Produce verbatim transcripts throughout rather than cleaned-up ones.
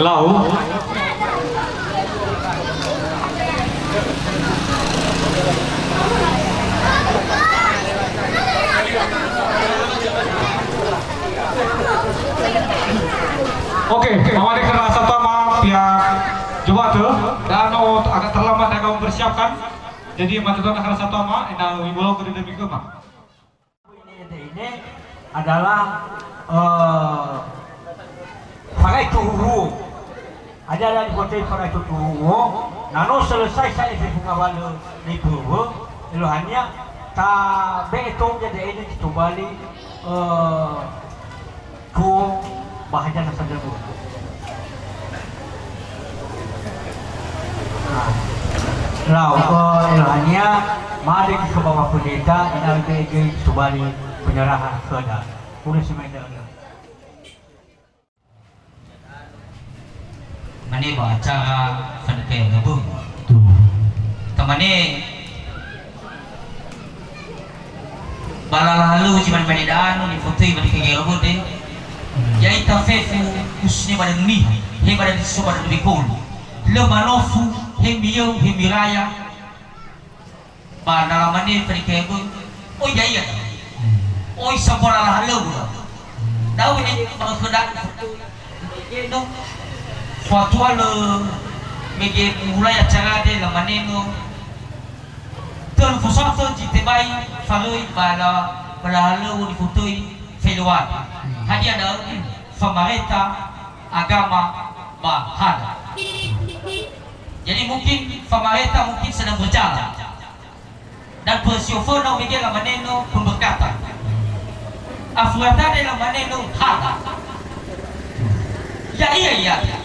Lau. Oke, mawali khöra satama pihak Jumate, dan no agak terlambat, agak mempersiapkan. Jadi, mate dua khöra satama, ina wimbolo ke demi kema. Ini, ini adalah, eh, farai tuhuruo. Ada dari hotel farai tuhuruo. Na no selesai sa'ae fefu ngawalö nibewe, eluahania tabe'e tou jadi ini ditobali, eh, tuo ba hadia nasa dödö. Nah, lau, eh, eluahania, made khö Bapak Pendeta, ena'ö göi tobali penyerahan khöda. Hulö si mai da'ö. Mane ba acara fanekea gabung. Tamane Ba lala halöŵö zi mane-mane da'ö nifotöi ba dökhe Gerobode. Ya'ita fefu, khususnya ba Danuniha, he ba Daniso, ba Danubekolu. Lö manofu, he miyöu, he miraya. Ba na lamane fanekea gabung, oi ya'ia da'ö. Oi sambua lala halöŵö da'ö. Da'ö ne ba khöda. Fatua lö mege mulai acara de lamane no. Tölu fosatö zi tebai faröi ba la, ba lala halöŵö nifotöi feluar. Hadia da'ö? Famareta, agama, ba hada. Jadi mungkin famareta mungkin sedang berjalan. Dan persioföna mege lamane no pemberkatan. Afurata de lamane no hada. Ya'ia, ya'ia.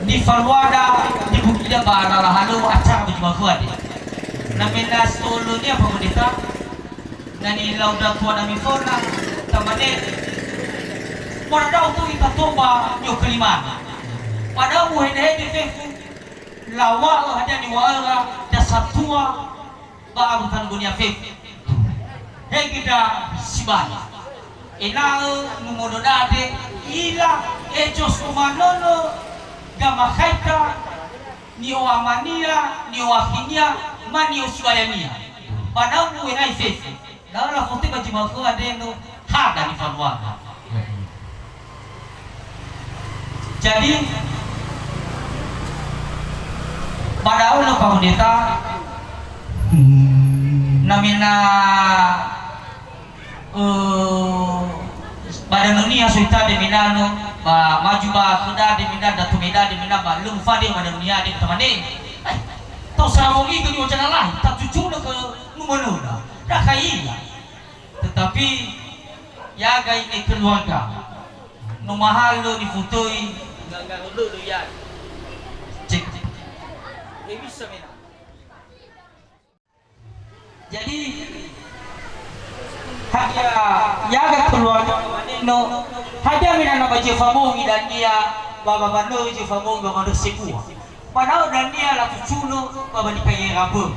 Nifaluada, nibugida ba lala halöŵö acara ba zi ma'ökhö de. Na mena sitolönia Pak Pendeta, na nilaudatua nami föna, tamane, mora da'ö tou ita toba ni'ökhö limana. Padahal muhede-hede fefu, lawa'ö hadia niŵa'öra, da satua, ba abu tanönia fefu. Hegeda sibai. Ena'ö numöno da'e, ila, ezo somanono gamakhaita, ni'o'amania, ni'o'akhinia, ma ni'osibayania. Ba na mu'ena'ö fefu. Da'ö lafotöi ba zi ma'ökhö andre no hada nifaluada. Jadi, ba da'ö no Pak Pendeta, na mena, eh, ba Danuniha so ita de mena no, ba maju ba khöda de mena, da tomeda de mena, ba lö mufade ba Danuniha de tamane. Eh, tau saramo ni'ö ni wacana lahi, tacucunö khö numönöda. Da khaiya. Tetapi, yaga ini keluarga. No mahalö nifotöi. Enggak, enggak, dulu, dulu, ya. Cek. Eh, bisa, mena. Jadi, hadia, yaga keluarga maneno, hadia mena na ba zi fabongi dania, ba, ba, ba, no zi fabongi, ba, ba, no sebua. Padahal dania lacucunö ba, ba nikaya Rabu.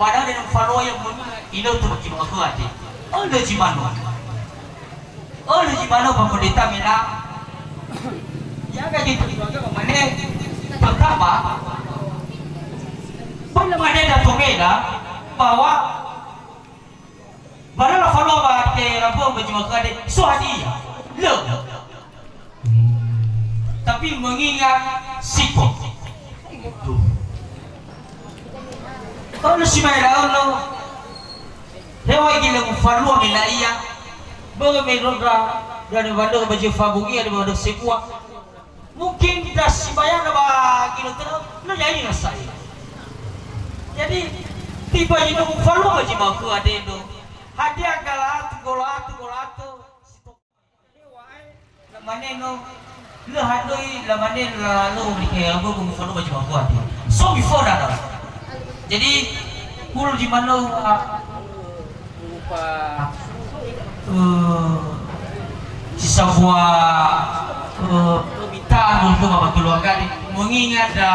Padahal dalam faloya muni ino tu bagi ma'ökhö andre. Ölö zi mano. Ölö zi mano Pak Pendeta mena. Yaga gitu mane. Pertama, pernah ada datang mena bahwa Ba na lafalua ba te Rabu ba zi ma'ökhö andre, so hadia? Lö. Tapi mengingat siko. Kalau si mai laono, hewa gila mufalua mena ia, börö me rondra dan bandög ba zi fabungia dan bandög sebua. Mungkin da sibayana ba ginõtö, na ya'ia sa'ae. Jadi, tiba zi no mufalua zi ma'ökhö andre no. Hadia gala'atö, gola'atö, gola'atö, si to-, lamane no, lö handoi, lamane la, lö, mufalua zi ma'ökhö andre. So before da. Jadi, hulö zi manö, ah, eh, si sambua, eh, permintaan untuk Bapak keluarga ni. Mengingat da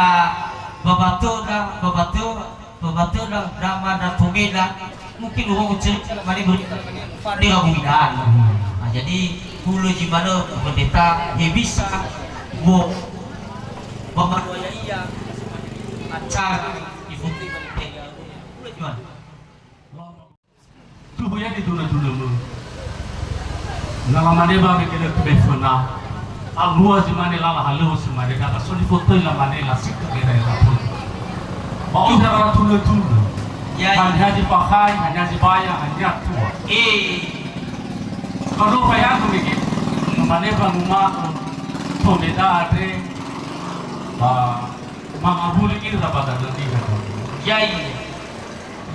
babato da, babato, babato da, da ma da tomeda, mungkin urang cerita mane berita dia bumi dan. Nah, jadi hulö zi manö pendeta he bisa wo babato ya iya acara ifuti. Hulö zi manö. Tuhu ya di duna-duna mö. Na lamane ba mege lö tebe föna. Alua zi mane lala halöŵö si mane, da so nifotöi lamane lasikö gera-gera pun. Ba uza ra tunö-tunö. Ya, ya. Hanya zi pakhai, hanya zi baya, hanya tua. Eh. Kalau bayangku mege, lamane ba nguma'ö, tomeda andre, ba mangawuli ira ba danö niha. Ya, ya.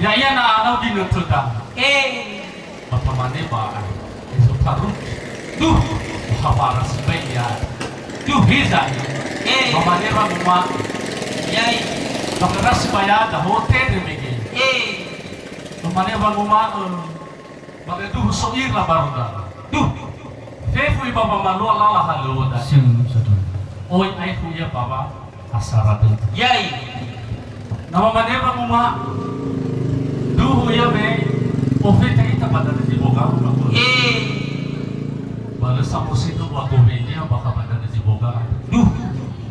Ya'ia na anau ginötöda. Eh. Ba famane ba, eh, so taruk. Duh. Muhawara sibai ya. Duh, hiza. Eh. Famane ba nguma. Yai. Ba keras bayada hotel mege. Eh. Famane ba nguma, eh, ba duhu so ira baru da. Duh. Fefu iba ba malua lala halöŵö da. Sim, satu. Oi, ai fu ya baba. Asara dödö. Yai. Na mamane ba nguma. Duhu ia me ofeta ita ba danö zi boga, ba. Eh. Ba lö samosito ba gowenia bakha ba danö zi boga. Duh.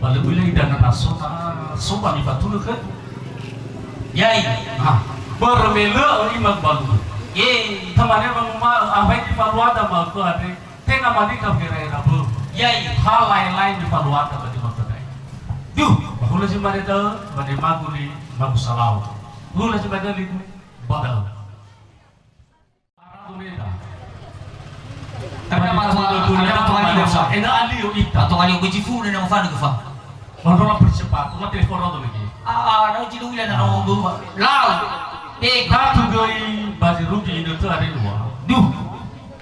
Ba lö uila idana na so na so ba nifatulö khö. Yai. Ha. Börö me lö ima balu. Eh. Tamane ba nguma, awai nifaluada ma khö andre. Tenga manika gera-gera böu. Yai. Ha lae-lae nifaluada ba zi mafödai. Duh. Ba hulö zi mane da'ö, ba ne magu li magu salau. Hulö zi mane da'ö ligu, ba da'ö. Aradu meda. Ada batu, ada batu ali dosa. Ena alio ita. Batu ali ogo jifu ne nama fana gefa. Mandora percepat, uma telepon rodo lagi. Ah, ah, na uji lu ila na no dua. Lau. Eh, batu göi ba zi rugi inötö are dua. Duh.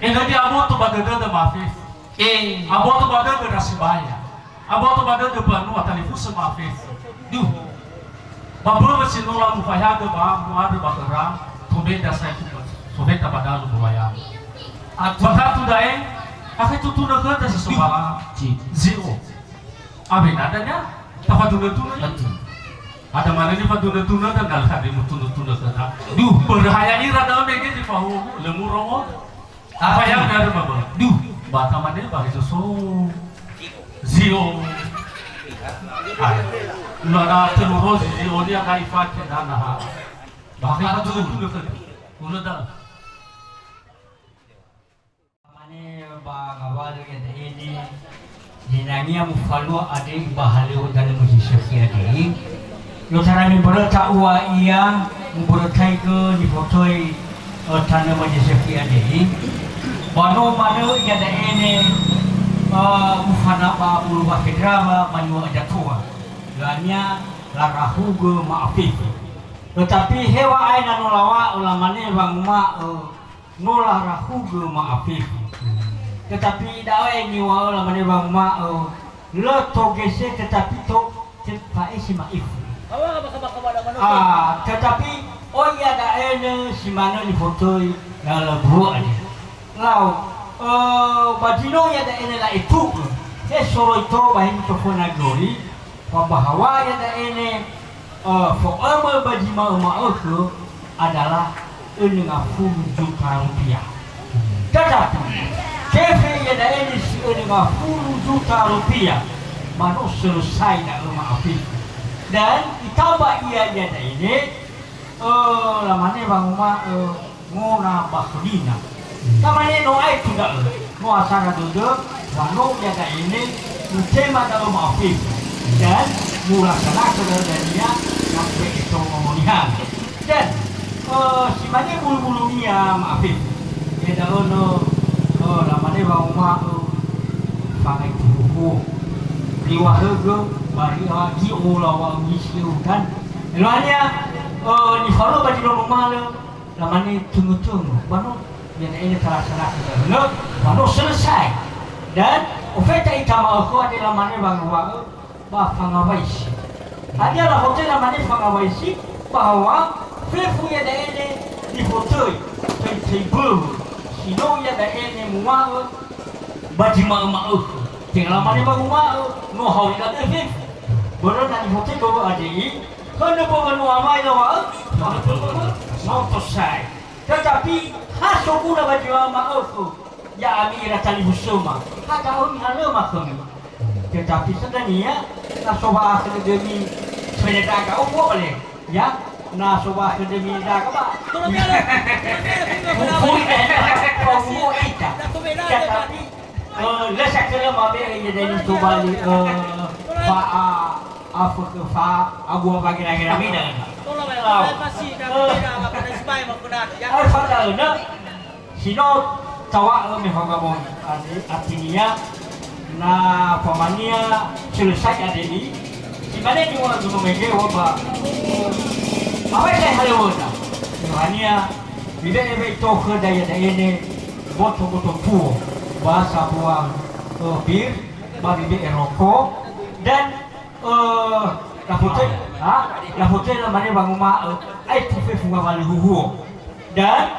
Ena'ö dia aboto ba dödöda mafefu. Eh. Aboto ba dödöda sibaya. Aboto ba dödö banua talifusö mafefu. Duh. Ba börö si no lamufaihagö ba mu'andrö ba khöra, tomeda saetu sobeta ba dalu mbulayami. Atu. Ba tatu da'e, akhe tutunö khöda si sobala. Duh. Zi'o. Awena dania, tafadunö-tunö. Betul. Ada mana ni fadunö-tunö dan dalam hati mutunö-tunö khöda. Duh. Börö ha ya'ira da'ö mege zi fahuhu'u, lö murongo. Ah, apa yang ada, Baba? Duh. Ba tamane ba itu so. Zio. Ah. Lu ada telur rozi zio dia kai pakai dana ha. Bahkan itu dulu kan. Dulu dah. Mane ba ngawalö iada'e ne, zinangea mufalua andre ba halöŵö tanö Mozeseki andre. Lo tarami mböröta ua ia, mumbörötaigö nifotöi, ö, tanö Mozeseki andre. Ba no manö iada'e ne, ö, mufana ba bulu wafe ndrawa banua Datua. Lania larahugö ma'afefu. Tetapi heŵa'ae na no lawa'ö lamane wanguma'ö, no larahugö ma'afefu. Tetapi da'e niŵa'ö lamane wanguma'ö, lö togese tetapi to-, tefa'ese ma'efu. Ah, tetapi oi iada'e nö si manö nifotöi na lö buo andre. Lau, eh, ba zi no iada'e nö la'etu'ö, he soroi to ba he nitoföna göri, Fa ba hawa iada'e ne, eh, fo'ömö ba zi ma'ö-ma'ökhö adalah önö ngafulu juta rupiah. Tetapi, kefe iada'e ne si önö ngafulu juta rupiah, ba no selesai da'ö ma'afefu. Dan itaba ia iada'e ne, eh, lamane wanguma'ö, eh, Ngona ba khönia. Tamane no aetu da'ö, no asara dödö, wa no iada'e ne, utema da'ö ma'afefu. Dan mulaksanakan da'ö dania, sampai itu ngomong niha. Dan, eh, si mane bulu-bulunia ma'afefu. Iada'ö no, eh, lamane wanguma'ö, eh, fangai tuhuhu. Riwahögö, bariwa gi'o lawa misiu kan. Eluahania, eh, nifalua ba zi no numalö, Lamane töngö-töngö, ba no, iada'e ne talaksanakan da'ö, ba no selesai. Dan ofeta ita ma'ökhö andre lamane wangowa'ö, ba fangawaisi. Hadia lafotöi lamane fangawaisi, bahwa fefu iada'e ne nifotöi, töi-töi böu, si no iada'e ne muwa'ö, ba zi ma'ö-ma'ökhö. Tenga lamane wangowa'ö, no hauli da'ö fefu. Börö na ifotoi böwö A D I, hönö böwö nuama ila wa'ö, no tosai. Tetapi ha soguna ba zi ma'ökhö, ya'ami ira talifusöma, ha da'ö mihalöma khömi. Tetapi sö dania, na so wa'akhö dödömi, sebeda daga, oh, buat boleh. Ya, na so wa'akhö dödömi daga, ba. Tetapi, eh, lö sakölö mabe'e ia deni tobali, eh, fa'a, afökhö fa, abua wa gira-gira mida. Tola wa, eh, pasti, eh, eh, fada'ö na, si no tawa'ö me haga moi. Arti-, artinia, na famania selesai A D I, si mane ni wa gunu mege wa ba, eh, apa yang saya halewöna? Yohania, mibe'e-be'e tokhö daya da'ene, boto-boto tuo, ba sabua, eh, bir, ba mibe'e roko, dan, eh, lafotö-, ha? Lafotö lamane wanguma'ö, aetu fefu ngawali huhuo. Dan,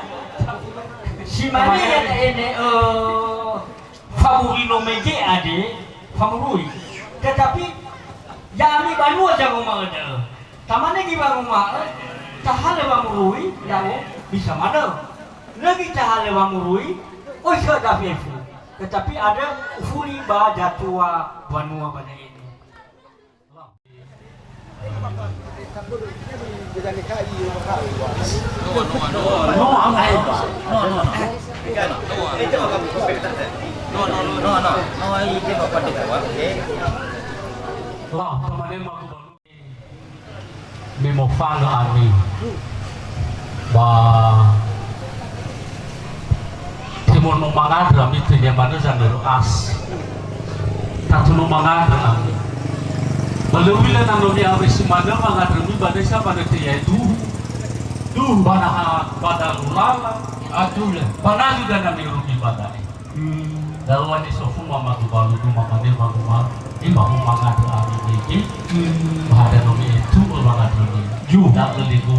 si mane ia da'ene, eh, famurui no mege ade, famurui. Tetapi, ya'ami banua zanguma'ö da'ö. Tamane gi wanguma'ö, tahalö wamurui, ya'o, bisa manö. Lö gi tahalö wamurui, oi khö da fefu. Tetapi ada ufuli ba zatua banua ba da'e. Me mofanö ami. Ba, temon no mangandrö ami, tönia manö zanörö as. Tatu no mangandrö ami. Ba lö uila na no mi'awö si manö mangandrömi ba desa ba nötö ia duhu. Duhu. Ba na ha ba dalu lala. Atulö. Ba na lö dana mirugi ba da'e. Hmm. Da'ö wa ni sofu mama dubalu duma mane wanguma, imbahu mangandrö ami mege. Hmm. Ba hada no mi'etu'ö wangandrömi. Ju. Da'ö ligu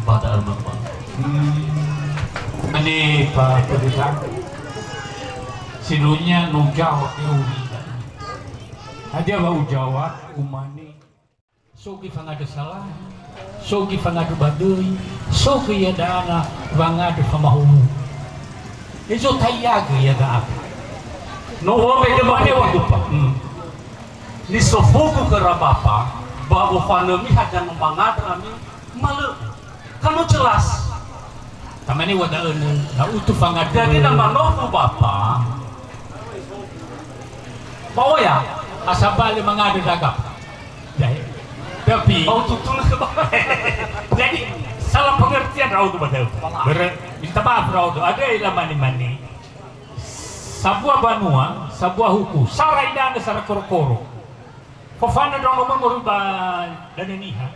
ba da'ö mama. Hmm. Mane pa pedesa. Sinunya no jawab ya uri. Hadia wa ujawab umane. So göi fangandrö salahi, so göi fangandrö ba döi, so göi iada'e na wangandrö famahulu. Ezo taiagö iada'e. No u'ombe dömane wa dupa. Hmm. Nisofugu khöra bapa, ba wofanömi hadia no mangandrö ami, malö'ö. Kan no jelas. Tamane wa da'ö nö, na utu fangandrö. Jadi na manofu bapa. Ba oya, asal bale mangandrö daga. Jadi, tapi. Bau tutun ke bapa. Jadi, salah pengertian ndra'odo ba da'ö. Börö, minta maaf ndra'odo. Ada ila mane-mane. Sabua banua, sabua huku. Sara idanö, sara korokoro. Fofanö ndraono moroi ba Danö Niha.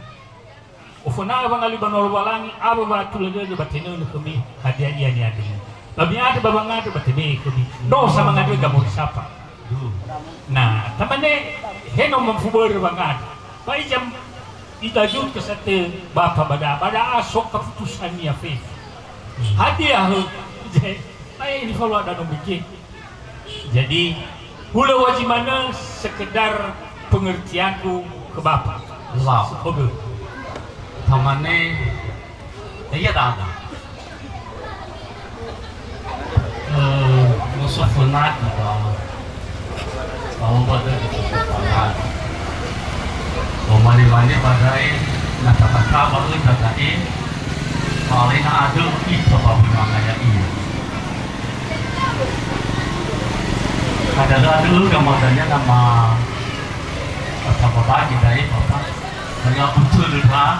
Oföna wangalui banua Lowalangi, awö wa'atulö dödö ba tenönö khömi hadia ia ni'andrömi. Ba mi'andrö ba wangandrö ba tebe'e khömi. No sa mangandrö gamori sapa. Na, tamane he no mafu börö wangandrö. Ba ija itajut ke sate bapa ba da'a, ba da'a so keputusania fefu. Hadia hö, je, Ae ini follow ada no mege. Jadi, hulö waji manö sekedar pengertianku ke Bapak. Wow. Semoga. Tamane, ya iya, ada. Eh, musuh fenat, Bapak. Ba ba da'e. Ba mane-mane ba da'e, na tataka ba ita da'e, ba alena adö ita ba wimanga ya'ia. Ada-ada adö gamadanya nama, apa babagi da'e, Bapak. Hanya betul dah.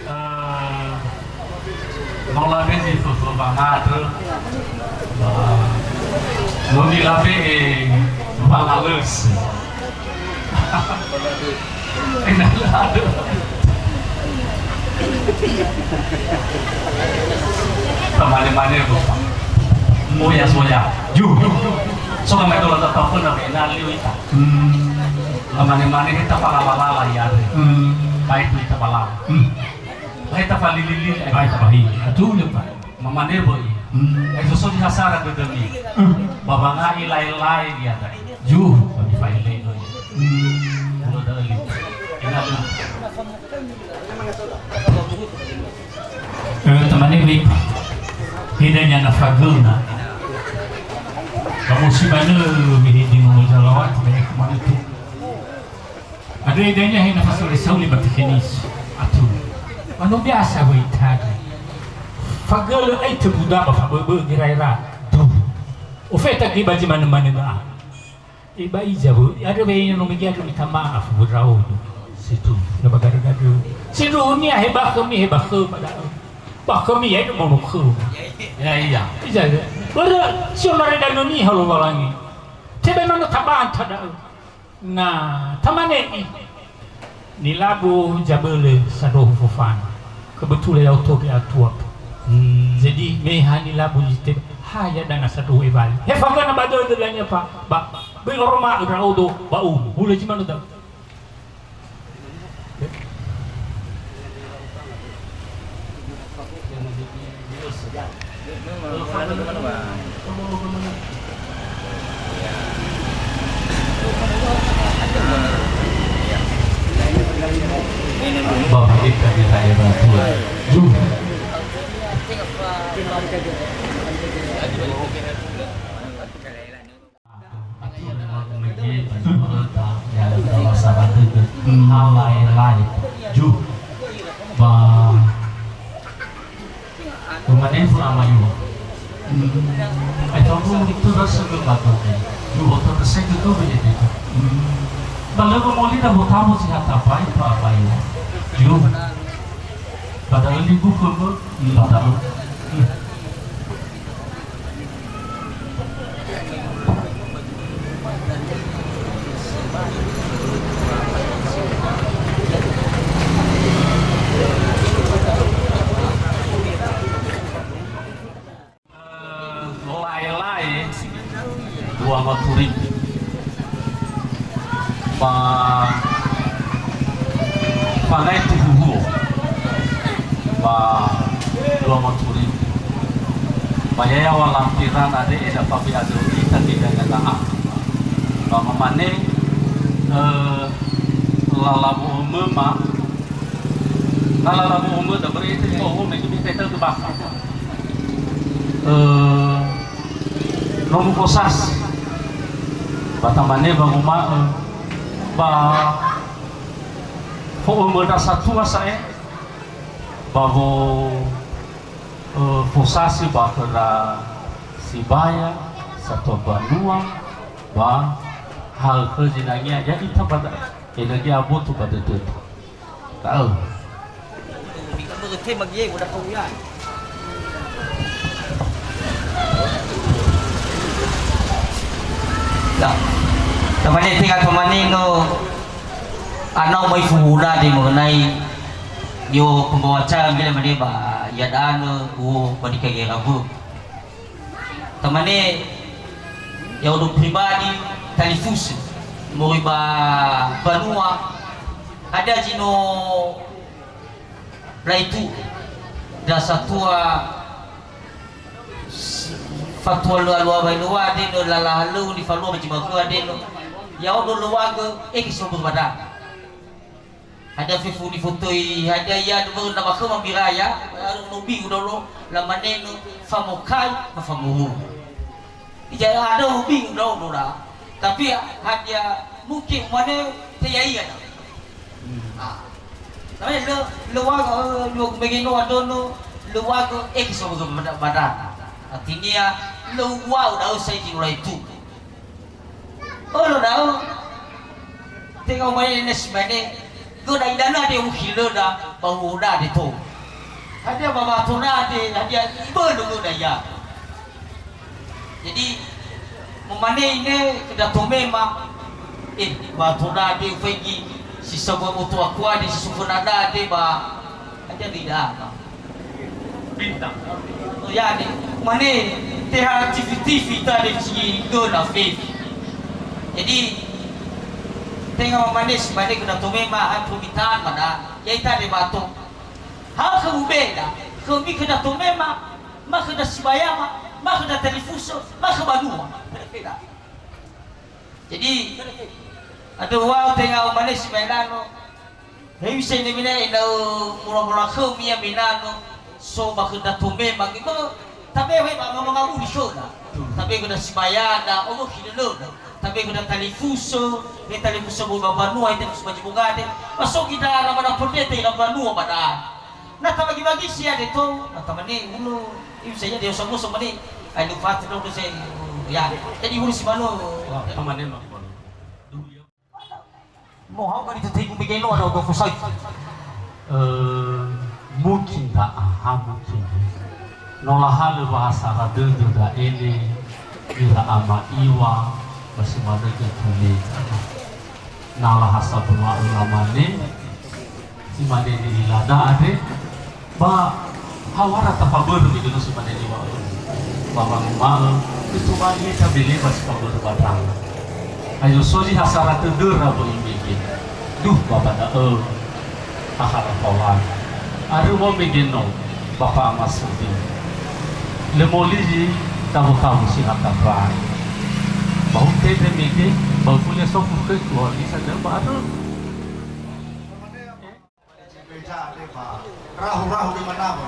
Eh, no labe zi fö-fö wangandrö. Ba, no nilabe'e wangalösö. Ena'ö. Tamane-mane, Bu. Moya-soya. Ju. So ka mai tola tatapö na me na liu ita. Hmm. Lamane-mane he tafalala-lala ia andre. Hmm. Bae tuli tafalala. Hmm. He tafalili-lili, bae tabahi. Atulö, Pak. Mamane böi. Hmm. Ai so so di hasara dödömi. Hmm. Ba wanga'i lae-lae ia andre. Ju. Ba mifaele'ö. Hmm. Ulo da'ö li. Ina lu. Eh, tamane wei. Hida nyana fagöna. Kamu si banö, wei di ngomong jalawat, banyak kemana tu. Ada idenya hina fasole sauli ba tekhenis. Atu. Manu biasa wei tadi. Fagölö ai tebuda ba faböbö gira-ira. Duh. Ofeta gi ba zi manö-manö ba. Iba iza bu, ada be no megi ada minta maaf bu raodo. Situ. Na ba gado-gado. Sindruhunia he ba khömi, he ba khö ba da'ö. Ba khömi ya itu mono khö. Ya, iya. Iza, ya. Bara sio mare danö niha Lowalangi. Tebe mano tabanta da'ö. Na, tamane'i. Nilabu zabölö sandrohu fofana. Kebetulan ya'o toge atua. Hmm. Jadi, me ha nilabu zi te-, ha ya dana sandrohu ebali. He fagöna ba dödö lania pa, ba, böi oroma'ö ndra'odo, ba ulu. Hulö zi manö da'ö. Ba, kita, kita, ya, betul. Ju. Atu, memang mege, banyak orang tak, ya, kalau sahabat itu, hmm, hal lain-lain. Ju. Ba, Rumah Dewan Amayua. Hmm. Ai tahu tu, itu rasa ke batu ni. Ju, otak saya ke tu benda itu. Hmm. Bala ko moli dah botamu sihat apa itu Amayua. Ju. Pada libu ke, hmm, pada. Hmm. Lae-lae dua maturibu. Ba, ba ngai tuhuhuo. Ba dua maturibu. Ba ya'ia wa lampiran andre eda fabi adu ita tidak nyata. Ba mamane, eh, lalabu umma, na lalabu umma da beri itu kau umma itu bisa itu bahasa. Eh, no mufosasi. Ba tamane ba nguma'ö, ba fo'ömö ndra satua sa'e, ba wo, eh, fosasi ba khöra sibaya, satua banua, ba ha'ö khö zinangia, ya ita ba da-, enögi aboto ba dödöda. Ta'ö. Ya. Tamane tenga tamane no anau mai fuhuna de mengenai yo pembawa acara mele mane ba ya dano uo ba di kagera bu. Tamane, ya'odo pribadi, talifusö moroi ba banua, hadia zi no laitu, da satua, s-, fatua lua lua bai lua, de no lala halöu ni falua ba zi magöa de no, ya'odo leuagö, ege sobu badana. Hadia fefu nifotöi, hadia ia dua na ba khöma mbiraya, no bingu ndraono, lamane no famokai, ba famohu. Ija ada bingu ndraono da. Tapi hadia mungkin umane te ya'ia da. Ah. Tapi le, leuagö, eh, leuagö mege no adono, leuagö ege sobo bada-, badana. Artinya, leuagö da'ö sai di mulai tu. Olo da'ö, tenga umane ne si mane, göna idana de ukhilöda, ba uoda de to. Hadia ba watona de, hadia ibölö göna ia. Jadi, momane ine, khö da tomema, eh, watona de ufaigi, si sabua moto akua de, si suföna da de, ba, hadia beda, ba. Bintang. Oh, ya, de. Mane, teha tifi-tifi ta de cigö na fefi. Jadi, Tenga mamane si mane khö Dato Mema, ha, khö mitan mana, ya ita de bato. Ha khö mubeda, khö mi khö Dato Mema, ma khö da sibayama, ma khö da talifusö, ma khö banua. Jadi, aduh, wa'ö tenga mamane si mane nano. Hewisa ina mina ina mula-mula khö mi ya menano. So ba khö Dato Mema ngi bö, tabe he ba mama ngawuli khöda. Tabe khö da sibayada, owo khilölöda. Tabe khö da talifusö, he talifusö boi ba banua, he talifusö ba Jibogade. Ba so gida na mana pondete ina banua ba da. Na tabagi-bagi si ya de to, na tamane ulo, iu saya de osa-osa mane. Ai lu fatu do se, ya. Jadi hulu si mano. Wah, tamane mah. No hau kali tetegu begeno ada ogo fusai. Eh, mungkin da'a, ha mungkin. No lahalö wa'asara dödö da'e le, ira ama iŵa, ba si manö götule. Na laha sabua'ö lamane, si mane ni'ila da'a de, Ba hawara tafabörö mege no si mane niŵa'ö. Ba wanguma'ö, lö tobali tabeleba si fabörö ba ndra'o. Ayo so zi hasara tödöra böi mege. Duh, ba ba da'ö. Haha tafawan. Arö wa mege no, ba fa'amasudi. Lö moli zi tawo-tawo si ha tafai. Ba utebe mege, ba ufuli so fukhöi tuha bisa da'ö ba arö. Rahu-rahu di mana,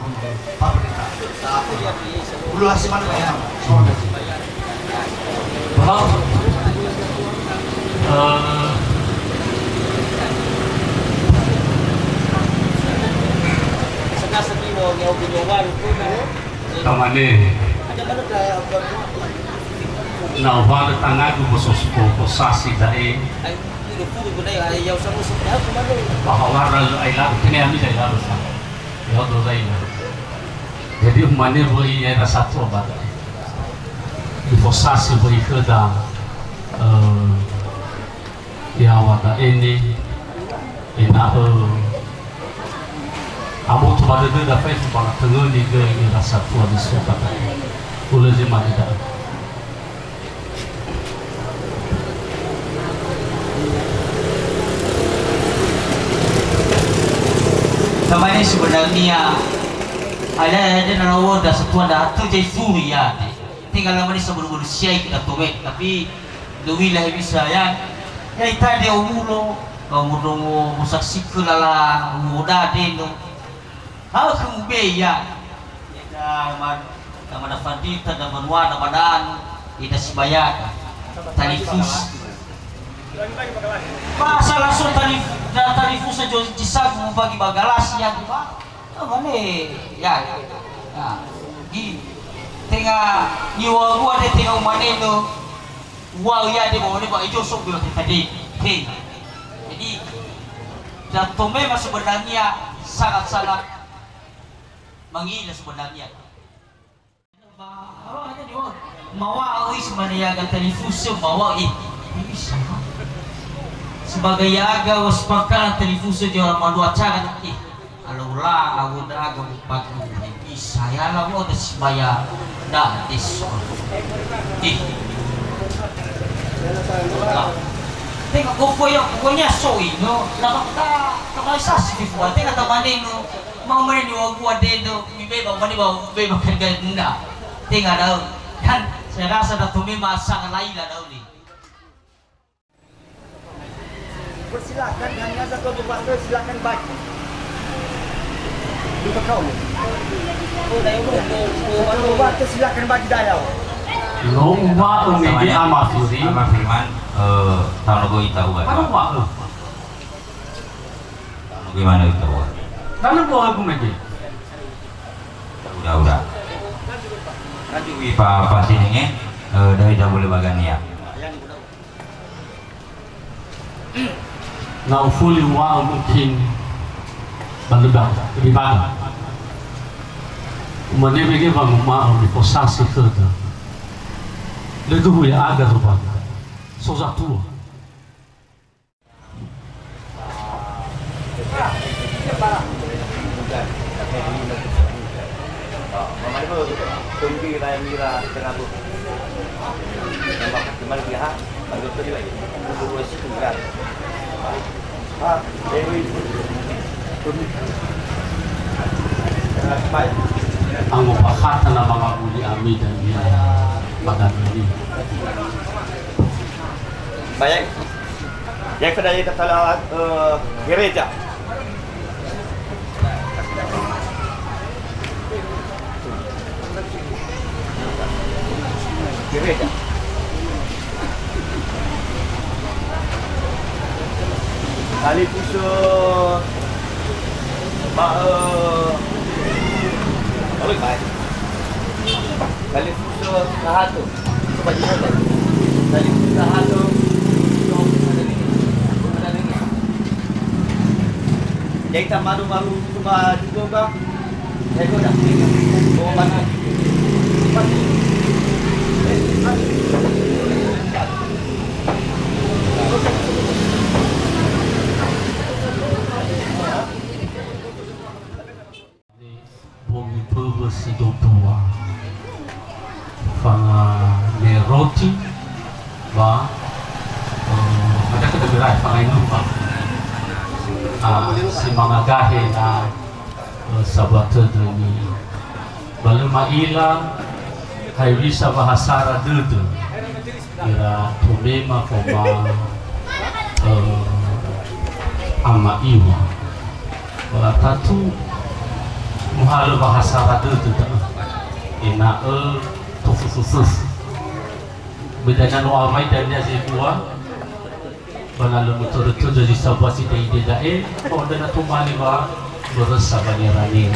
Pak Pendeta? Ulu hasi mana, Pak? Belum. Eh, tamane. Na uhalö tangagu boso-, bo-, bosasi da'e. Ba hawara lö ailaru, kene ami zailaru sa. Ya'odo zailaru. Jadi, umane böi ya'ira satua ba da'e. Ifosasi böi khöda, eh, yaŵa da'e ne, ena'ö aboto ba dödöda fefu ba na töngöni göi ira satua zi so ba da'e. Hulö zi mane da'ö. Tamane sebenarnya, ada, ada na lawo da satua da atö jai fulu ya de. Tinggal lamani sebelum manusia kita towet, tapi doi la bisa ya. Ya ita de umulo, umulo mo saksi ke lala, umulo da de no. Hal khö mube ya. Eda man, da mana fandita da banua da badan, eda sibayada. Talifus. Masa langsung talif-, da talifus jo jisagu bagi bagalas ya, di ba. Oh, mane, ya. Nah, gi. Tenga niŵa'ö de tenga umane no. Wow, ya, de ba, de ba, ijo so bilo tadi. He. Jadi, Dato Mema sebenarnya sangat-sangat mangila sebenarnya. Ba, apa kata dia? Maŵa'ö isi mane yaga talifusö, maŵa'ö, eh, bisa. Sebagai yaga was pangkalan talifusö dia orang malu acara, eh. Alo la, awö ndra'aga mupagu, bisa ya la wa'ö da sibaya da deso. Eh. Tenga gofo ya, pokoknya soi no, la ta, ta mai sasi di fua, tenga tamane no, mau mene ni wagua dendo, mi beba mane ba beba kerja nda. Tenga da'ö. Kan saya rasa Dato Mema sangat laila da'ö ni. Persilakan, hanya satu dua batu, silakan bagi. Buka kau ni. Satu dua batu, silakan bagi dayau. No uŵa'ö mege Ama Firman. Ama Firman, eh, tahu nogo ita uŵa'ö. Tahu nogo uŵa'ö. Tahu nogo mana ita uŵa'ö. Tahu nogo aku mege. Udah, udah. Kan juga pa, pa sini nge, eh, dari dah boleh bagania. Na ufuli uŵa'ö mungkin ba lö da, lebih bagus. Umane mege wanguma'ö mifosasi khöda. Lö duhu ya'aga zobaga. So zatua. Angombakhata na mangawuli ami dania ba dania. Baik. Yang kedua kita telah, eh, gereja. Gereja. Talifusö ba, eh, oh, baik. Talifusö sahato. Coba jawab. Talifusö sahato. Jadi tamadu baru coba juga. Bongi böwö si dobua. Fangame roti ba, eh, ada kedemera fangai lupa. Ah, si mangagahe na, eh, sabato demi. Ba lö ma'ila hewisa wa ha sara dödö ira tomema faoma, eh, ama iwa. Ba tatu muhalö wa ha sara dödö da'ö, ena'ö tofufufufu. Bödana no awai dania zebua, ba na lö mötörö-törö zi sambua side'ide da'e, ba onda na tomali wa börösa ba ngerane.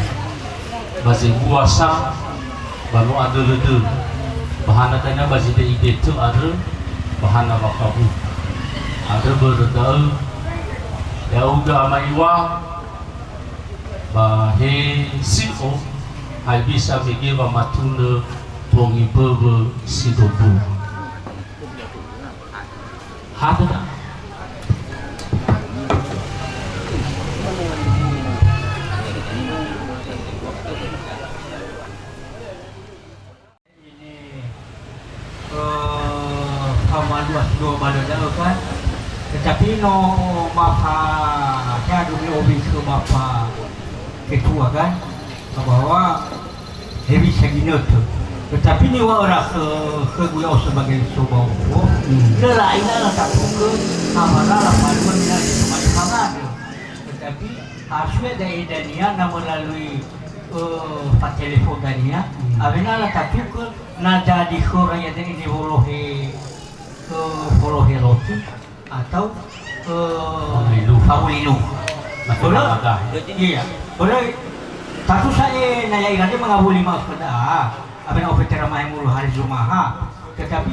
Ba zebua sa, ba no adölö-dölö. Ba hana dania ba zide'ide tö andrö, ba hana wa kabu. Andrö börö da'ö, ya'ugö ama iwa, ba he si'o, hai bisa mege wa matunö bongi böwö si dobu. Hada. Ini, eh, famalua si dua balö da'ö kan. Tetapi no mafa, ya dulu obi ke Bapak Ketua kan, bahwa hewisa ginötö. Tetapi niŵa'öra khö, khögu ya'o sebagai soba opo, hmm, lö la'ila latatukö, awara lafalua mina di tempat pangadö. Tetapi asue da'e dania na melalui, eh, fatelefon dania, hmm, awena latatukö na jadi khöra iada'e ni wolohe, eh, wolohe roti. Atau, eh, fanguli luhu. Fanguli luhu. Masih. Börö, iya. Börö, tatu sa'e na ya'ira nde mangawuli ma'ökhö da'a, awena ofetera mahemulu hari Juma'a. Tetapi,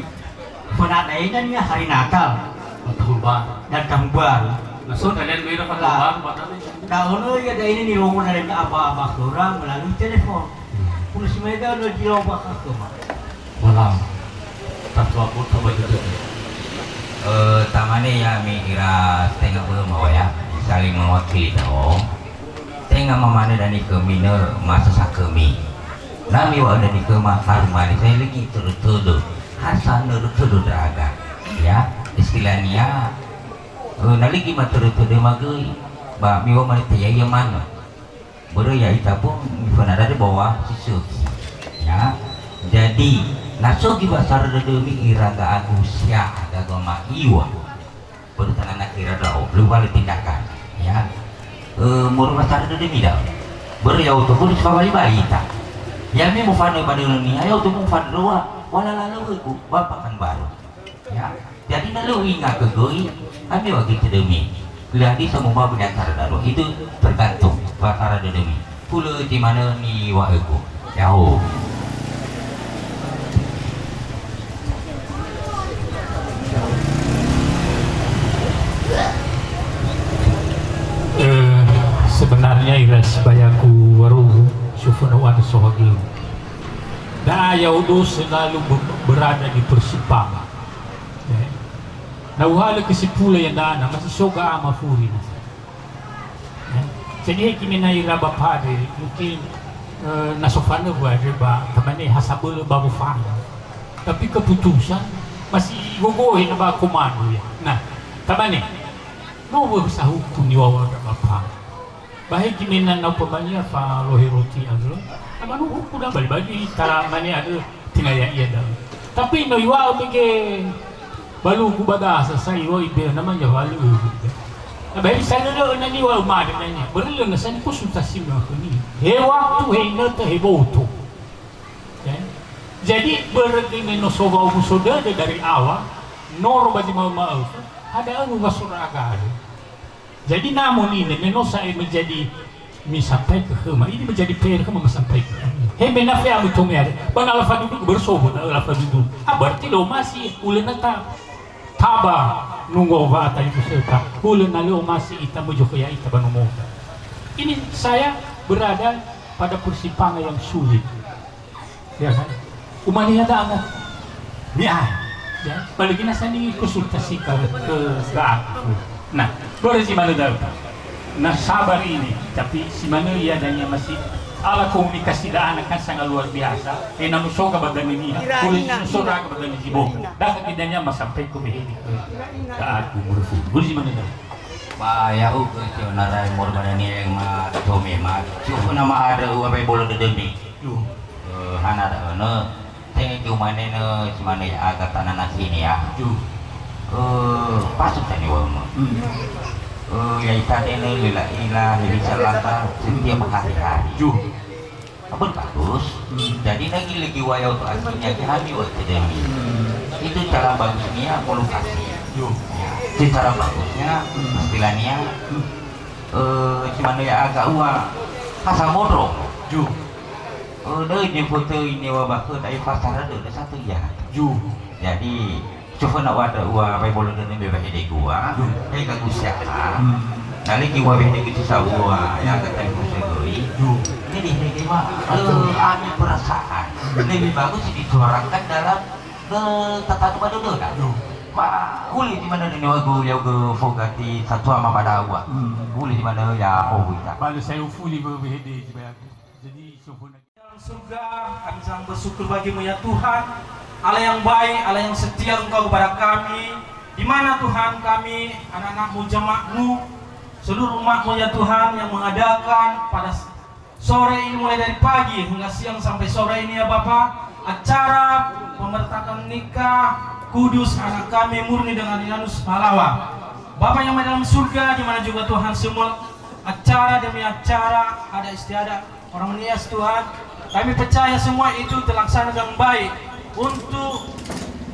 föna da'e dania hari Natal. Tahun baru. Dan tahun baru. Na so kalian beda tahun baru, padahal. Da'ö no iada'e nirongo dari aba-aba khöra melalui telepon. Udah si mai da'ö no di lomba khöma. Walau. Tatua boto ba dödömi. Eh, tamane ya'ami ira stenga böma ya, saling mewakili da'ö. Tenga mamane dani khömi nö masa sakhömi. Na miŵa'ö dani khöma harumani saya lagi tödö-tödö. Hasa nörö tödö ndra'aga. Ya, istilahnya, eh, na lagi matödö-tödö magöi. Ba miŵa'ö mane teyaiya manö. Börö ya'ita pun miföna da'ö bawa si sökhi. Ya. Jadi, na sökhi ba sara dödömi ira ga'agu sia, ga'agu ama iŵa. Börö tanana kira da'ö, lö uhalö tindakan. Ya. Eh, moroi ba sara dödömi da'ö. Börö ya'odo börö si fabali-bali ita. Ya'ami mofanö ba dödömi, ya'odo mofanö wa, wa lala löwögu, Bapak kan baru. Ya, jadi na lö uingatö göi, ami wa göi tödömi. Lö hadia samumba böi antara darua. Itu tergantung batara dödömi. Hulö ti manö niŵa'ögu. Ya'o. Eh, sebenarnya ira sibayagu warugu, suföna u'andrö sohagöu. Da'a ya'odo selalu be-, berada di persimpangan. Eh, na uhalö kesimpulan yang dana, masih soga ama furi nasa. Eh, jadi he kimena ira bapa andre, mungkin, eh, na sofanö andre ba, tamane ha sabölö ba wofanga. Tapi keputusan masih gogohe na ba komando ya. Nah, tamane. No wöhö sahuku niŵa'ö ndra bapa. Ba he gimena na upamania fa lohe roti andrö. Ama no huku da bali-bali ta mane andrö tenga ya'ia da'ö. Tapi no iŵa'ö mege balugu ba dasa sa iŵa'ö ibe namanya walu. Na ba he bisa lö na niŵa'ö made nanya. Börö lö na sa nikonsultasi ma khönia. He waktu, he inötö, he boto. Ya. Jadi, börö göi me no so wa'omuso dödö dari awal, noro ba zi ma'ö-ma'ökhö, ha da'ö wa so ndra'aga gale. Jadi, namun ini, me no sa'ae menjadi misampaikan khöma, ini menjadi P R khöma masampaikan. He me na fe'amu tome ada, ba na lafadudu, börö so da'ö lafadudu. Ah, berarti lö omasi, ulö na ta, taba nunggu wa'atali musöta, ulö na lö omasi ita möi zokhö ya'ita ba nomota. Ini saya berada pada persimpangan yang sulit. Ya kan? Umane ya da'ö. Ni'a. Ya, apalagi na sa nikonsultasi ka ke, ke aku. Nah, börö zi manö da'ö. Nah, sabar ini, tapi si manö ya dania masih ala komunikasi da'ö na kan sangat luar biasa. Eh, na musoga ba dania niha, boleh musoga ba dania zibo. Dah kita dania masampaikan ke mehe ke aku merufu. Börö zi manö da'ö. Ba ya'ugö tionarai morbanania yang ma tome ma. Cukup nama ada ua bai bolo dödömi. Duh. Eh, hana da'ö nö, tenga umane nö, si manö ya'aga tanana sini ya. Duh. Eh, pasut tani wama. Hmm. Eh, ya itane nö, lila-ila, lili salata, setiap hari-hari. Duh. Abon bagus. Hmm. Jadi lagi-lagi wayau tu aslinya ke hami wa tedemi. Hmm. Itu cara bagusnya mau lokasi. Duh. Itu cara bagusnya, hmm, istilahnya, hmm, eh, si manö ya'aga ua, ha samondro. Duh. Oh, döi nifotöi niŵa'ö ba khöda, ifasara dödö satu ya. Ju. Jadi, coföna ua, ua bai bolo dödö me ba hedegu ua. Ju. He gagu siapa. Hmm. Na lagi ua hedegu si sawua, ya, kata ibu segoi. Ju. Jadi, hedegu ua, eh, ada perasaan. Lebih bagus ditularkan dalam, eh, tatalu ba dödöda. Ju. Ma, uli di mana dödö niŵa'ö, ya'ugö fogati satua ma ba da'ö ua. Hmm. Uli di mana ya, oh, ita. Balu saya ufuli be, be hede, jadi, jadi, coföna. Dalam surga, kami sangat bersyukur bagi-Mu ya Tuhan, Allah yang baik, Allah yang setia Engkau kepada kami, di mana Tuhan kami, anak-anak-Mu, jemaat-Mu, seluruh umat-Mu ya Tuhan yang mengadakan pada s-, sore ini mulai dari pagi hingga siang sampai sore ini ya Bapa, acara pemberkatan nikah kudus anak kami Murni dengan Rianus Malawa. Bapa yang ada dalam surga, di mana juga Tuhan semua acara demi acara, adat istiadat, orang menias Tuhan, kami percaya semua itu terlaksana dengan baik untuk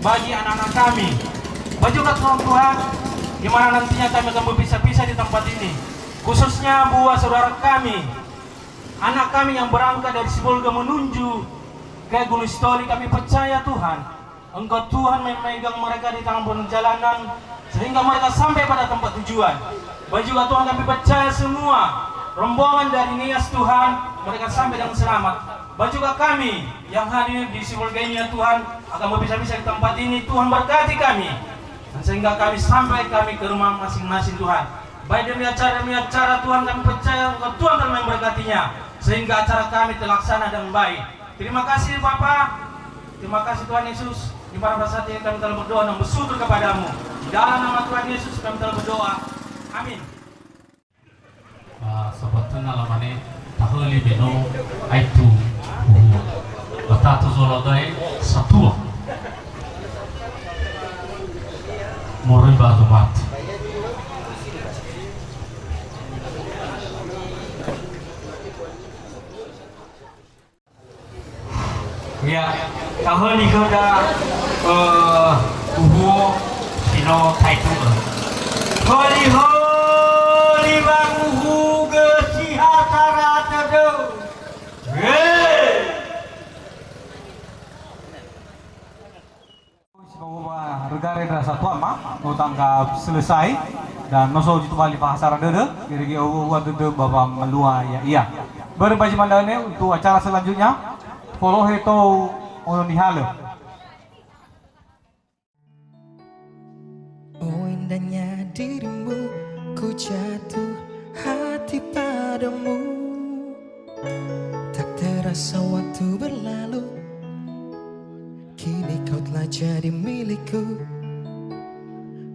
bagi anak-anak kami. Bagi juga Tuhan, Tuhan, di mana nantinya kami akan berpisah-pisah di tempat ini. Khususnya buat saudara kami, anak kami yang berangkat dari Sibolga menuju ke Gunung Sitoli, kami percaya Tuhan, Engkau Tuhan memegang mereka di tengah perjalanan, sehingga mereka sampai pada tempat tujuan. Baik juga Tuhan, kami percaya semua rombongan dari Nias Tuhan, mereka sampai dengan selamat. Baik juga kami yang hadir di Sibolga ini ya Tuhan, akan berpisah-pisah di tempat ini, Tuhan berkati kami. Dan sehingga kami sampai kami ke rumah masing-masing Tuhan. Baik demi acara, demi acara Tuhan kami percaya Engkau Tuhan telah memberkatinya. Sehingga acara kami terlaksana dengan baik. Terima kasih Bapa. Terima kasih Tuhan Yesus. Di mana pada saat ini kami telah berdoa dan bersyukur kepada-Mu. Di dalam nama Tuhan Yesus kami telah berdoa. Amin. Ah, sabatöna lamane, tahöli me no aetu. Ba tato zola da'e satua. Moroi ba azo mate. Ya, tahöli khöda, eh, uhuo si no taetu'ö. Höli-höli wanguhugö si ha sara tödö. He! Sibawa regare ndra satua ma, no tanggap selesai, dan no so zi tobali fahasara dödö, irege owo-owo dödö ba wamalua ya'ia. Börö ba zi manö ne untuk acara selanjutnya, folohe tou ono nihalö. Oh, indahnya dirimu, ku jatuh hati padamu. Tak terasa waktu berlalu, kini kau telah jadi milikku.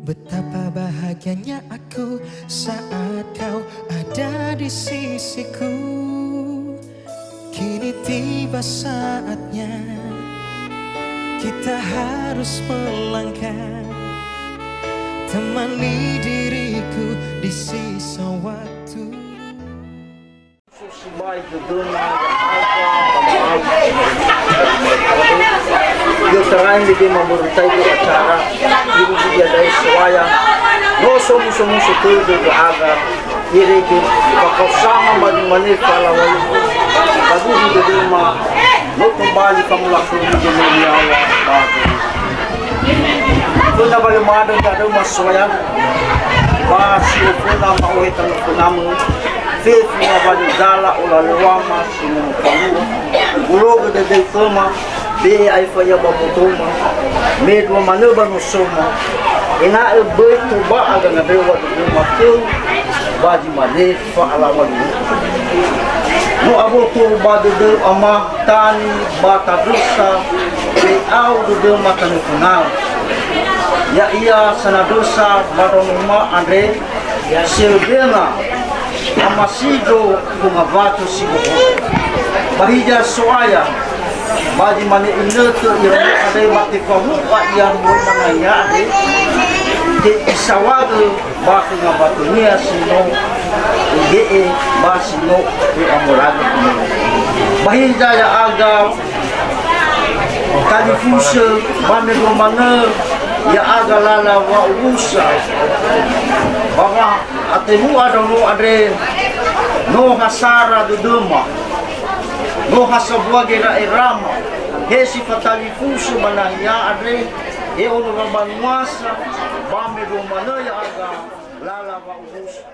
Betapa bahagia Bahagianya aku saat kau ada di sisiku. Kini tiba saatnya kita harus melangkah. Temani diriku di sisa waktu. Sibai dödöma ya'aga ba ma'aui. I'otarai mege mamörötaigö acara irugi iada'e So'aya. No somusomuso tödö ya'aga, irege fakaosama ba zi mane falawalu. Faduhu dödöma, no tobali famolakhömi gömöni yaŵa ba gömöni. Föna wa lö ma'andrö ndra'aga ma So'aya, ba si oföna ma'ohe tanö fönamö. Fefu ngawalö zala olalöŵama si no mofalua. Ologö dödöu khöma, be'e aefa ia ba mbotoma, mendrua manö ba nosoma, ena'ö böi toba'a gangandröŵa dödöma khöu ba zi mane fa'alaŵa luo. No aboto ba dödöu Ama, tani ba tandrösa, be'au dödöma tanö fönau. Ya'ia sanandrösa ba ndraonoma andre, Selebena, amasido khö ngawatö si bohou. Ba hiza So'aya, ba zi mane inötö ira andre ba tefahukha ia moroi ba nahia andre, te'isawagö ba khö ngawatönia si no ibe'e ba si no i'amoragö khönia. Ba hiza ya'aga talifusö ba mendrua manö ya'aga lala wa'owusa. Ba wa- Atemu'a ndraono andre, no ha sara dödöma, no ha sambua gera'erama, he si fatalifusö ba nahia andre, he ono wabanuasa, ba mendrua manö ya'aga lala wa'owusa.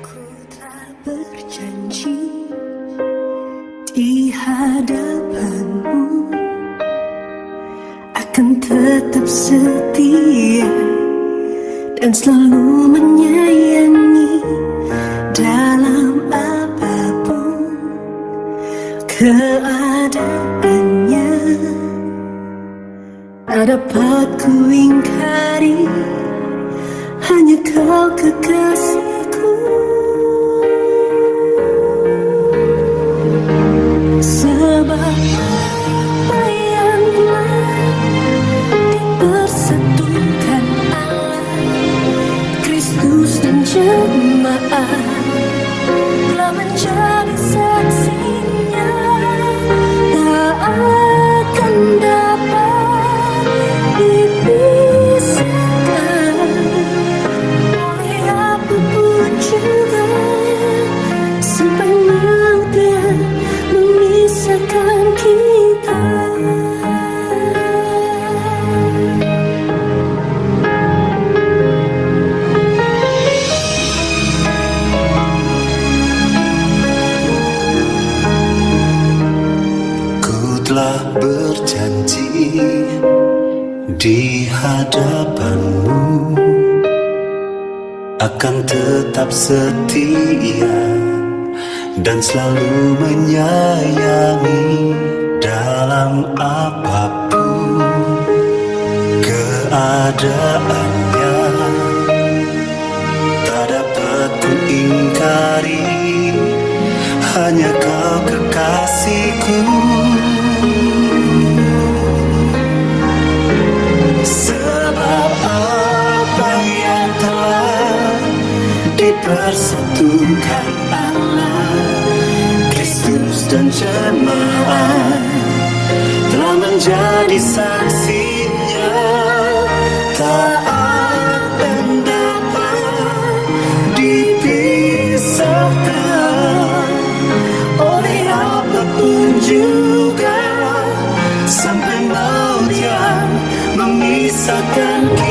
Ku telah berjanji di hadapan-Mu akan tetap setia dan selalu menyayangi dalam apapun keadaannya. Tak dapat ku ingkari, hanya Kau kekasihku. Sebab apa yang telah dipersatukan Allah, Kristus dan jemaat telah menjadi saksinya, tak akan dapat dipisahkan oleh apapun juga, sampai maut yang memisahkan kita. Ku telah berjanji di hadapan-Mu akan tetap setia dan selalu menyayangi dalam apapun keadaannya. Tak dapat ku ingkari, hanya Kau kekasihku. Sebab apa yang telah dipersatukan Allah, Kristus dan jemaat telah menjadi Saksinya tak akan dapat dipisahkan oleh apapun juga, sampai maut yang memisahkan kita.